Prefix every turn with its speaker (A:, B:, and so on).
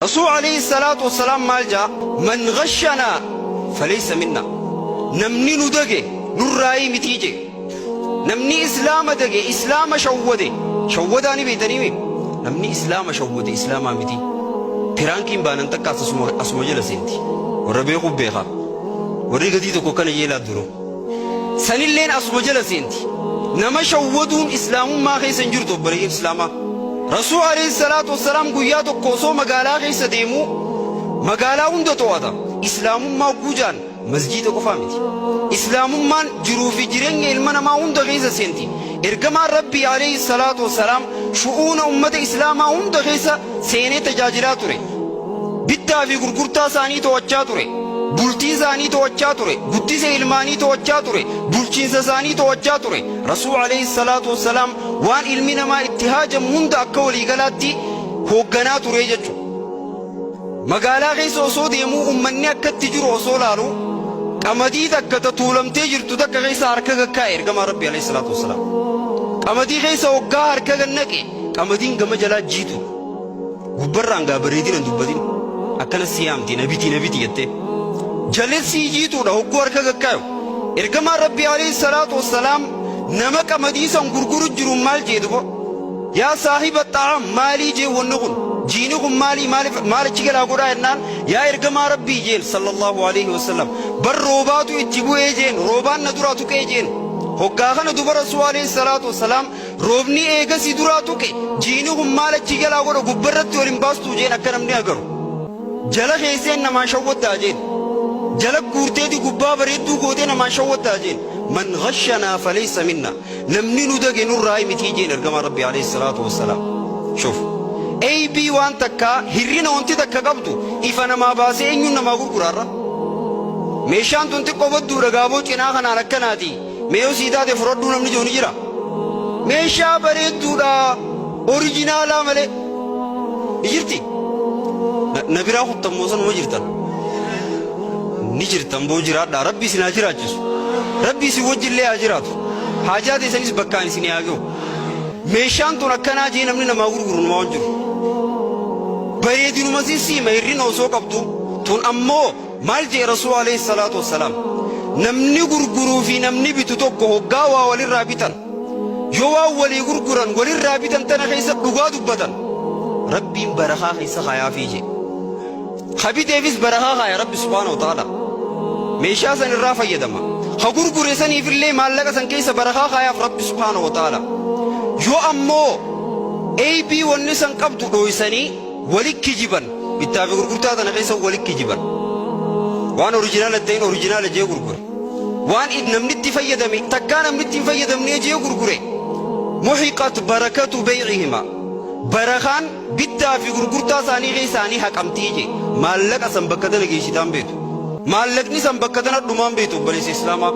A: Rasuul alayhi salaatu wassalaam maal ja'a? Man ghashanaa falaysa minna. Namni nu dage nurraayii mitii jee. Namni Islaama dage, Islaama shawwade, shawwadaa ni beeytanii mi? Namni Islaama shawwade Islaamaa mitii. Piraankiin baanan takkaas asuma jala seenti. Warra beekuuf beekaa. Warri gadii tokko akkana jeelaa duruu. Sanilleen asuma jala seenti. Nama shawwaduun Islaamummaa keessa hin jirtu obboleeyyan Islaamaa. Rasuul alayhi salaatu wassalaam guyyaa tokko osoo magaalaa keessa deemuu magaalaa hunda to'ata. Islaamummaa hogguu ja'an masjiida qofaa miti. Islaamummaan jiruu fi jireenya ilma namaa hunda keessa seenti. Ergamaan Rabbii alayhi salaatu wassalaam shu'uuna ummata Islaamaa hunda keessa seenee tajaajilaa ture. Bittaa fi gurgurtaa isaanii to'achaa ture. Bultii isaanii to'achaa ture. Guddisa ilmaanii to'achaa ture. Bulchiinsa isaanii to'achaa ture. Rasuul alayhi salaatu wassalaam waan ilmi namaa itti haajamu hunda akka waliigalaatti hoogganaa ture jechuudha. Magaalaa keessa osoo deemuu ummanni akka itti jiru osoo laalu qamadii takka ta tuulamtee jirtu takka keessa harka gakkaa'e ergamaa Rabbi alayhi salaatu wassalaam. Qamadii keessa hoggaa harka gannaqe qamadiin gama jalaa jiitu. Gubbarraan gaa bareedina hin dubbatin. Akkana si yaamti na biti na biti jettee. Jalessii jiituudha hogguu harka gakkaayu. Ergamaan Rabbii alayhi salaatu wassalaam nama qamadii san gurguru jiruun maal jee duba? Yaa saahiba xaa'am maalii jee wanni kun? Jiini kun maalii maaliif maal achi galaa godhaa jennaan yaa ergamaa Rabbii jeen sallallahu alayhi wasallam bar roobaatu itti bu'ee jeen roobaan na duraa tuqee jeen. Hoggaa kana duba Rasuul alayhi salaatu wassalaam Roobni eega si duraa tuqe jiini kun maal achi jalaa godha gubbarratti ol hin baastuu jeen akka namni agaru. Jala keesseen namaan shawwaddaa jeen. Jala guurteeti gubbaa bareedduu gootee namaan shawwaddaa jeen. Man ghashanaa faleysa minna. Namni nu dage nurraa mitii jeen ergamaan Rabbii alayhi salaatu wassalaam. Shuf. Eybii waan takkaa hirrina wanti takka qabdu ifa namaa baasee eenyuun namaa gurguraarra. Meeshaan tun xiqqoo badduudha gaaboo cinaa kanaan akkanaati. Mee yoo sii taate fudhadhuu namni jiru ni jira. Meeshaa bareedduudha orijinaalaa malee. Ni jirti. Na biraa kuttan moo sanuma jirtan? Ni jirtan boo jiraadhaa. Rabbi isin haa jiraachisu. Rabbi isin wajjillee haa jiraatu. Haajaa teessanis bakkaan isin haa ga'u. Meeshaan tun akkanaa jee namni namaa gurguru numaa hin jiru. Bareedinuma sissiima hirrina osoo qabdu tun ammoo Maal je'e Rasuul aleyhi salaatu wassalaam? Namni gurguruu fi namni bitu tokko hoggaa waa walirraa bitan, yoo waan walii gurguran walirraa bitan tana keessa dhugaa dubbatan, Rabbiin barakaa keessa kaayaafii je'e. Ka biteefis barakaa kaaya Rabbi subhaanahu wa ta'aalaa. Meeshaa san irraa fayyadama. Ka gurgure saniifillee maallaqa san keessa barakaa kaayaaf Rabbi subhaanahu wa ta'aalaa. Yoo ammoo eybii wanni san qabdu dhooysanii, Wali kijiban. Bittaa fi gurgurtaa tana keessa wali kijiban. Waan orijinaala hin ta'in orijinaala jee gurgure. Waan namni itti fayyadame takkaa namni itti hin fayyadamnee jee gurgure. Muhiqat barakatu bay'ihima. Barakaan bittaa fi gurgurtaa isaanii keessaa ni haqamtii jee. Maallaqa san bakka tana geessitaan beektu. Maallaqni san bakka tana dhumaan beektu obboleessa Islaamaa.